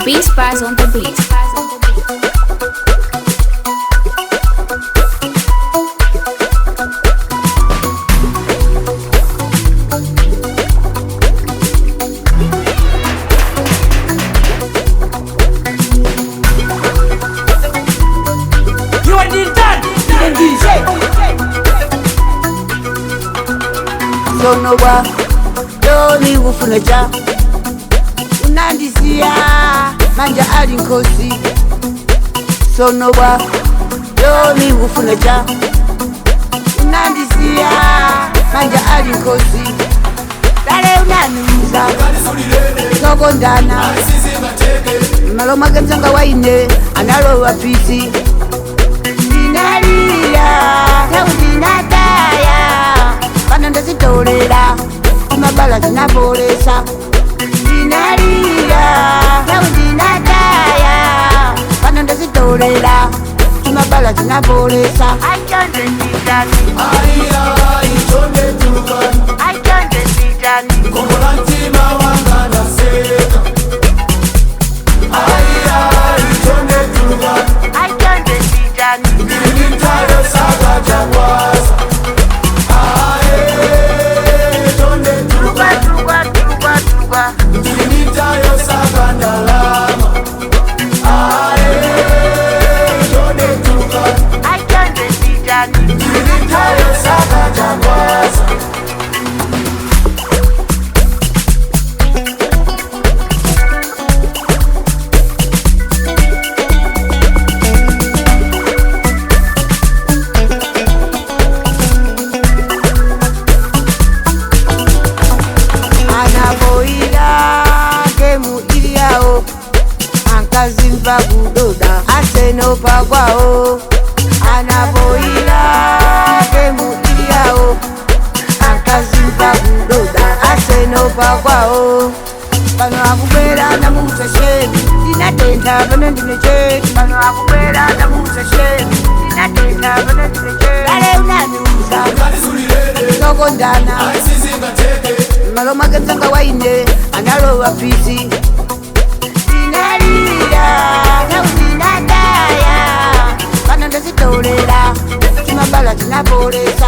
Beast Spies on the beat. You are the done, the DJ. Sonowa doni ufuna cha unandisiya manja ali nkosi. Sonowa doni ufuna cha unandisiya manja ali nkosi. Dale unanuza sokondana maloma kenzanga waine analowa pisi. Ndinalira taudinataya pano ndazitolera kumabala zinabolesa. Ndinalira taudinataya pano ndazitolera kumabala zinabolesa. Anaboila gemu iliyao ankazimva kudoda aseno pakwao. Anaboila gemu iliyao ankazimva kudoda aseno pakwao. Pano akubwera namusa sheni ndinatenda pano ndine cheti. Pano akubwera namusa sheni ndinatenda pano ndine cheti. Dale unanuza sokondana maloma kenzanga waine analowa pisi. Ndinalira taudinataya pano ndazitolera chimabala chinabolesa.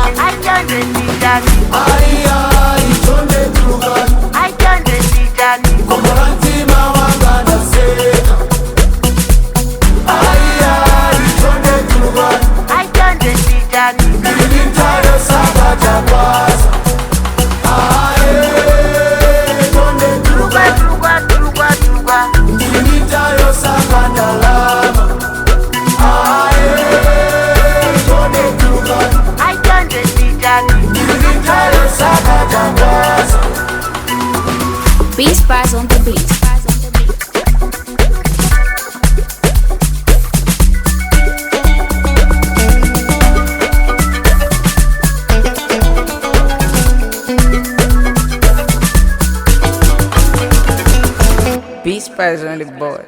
Beast Spies on the beat. Beast Spies on the board.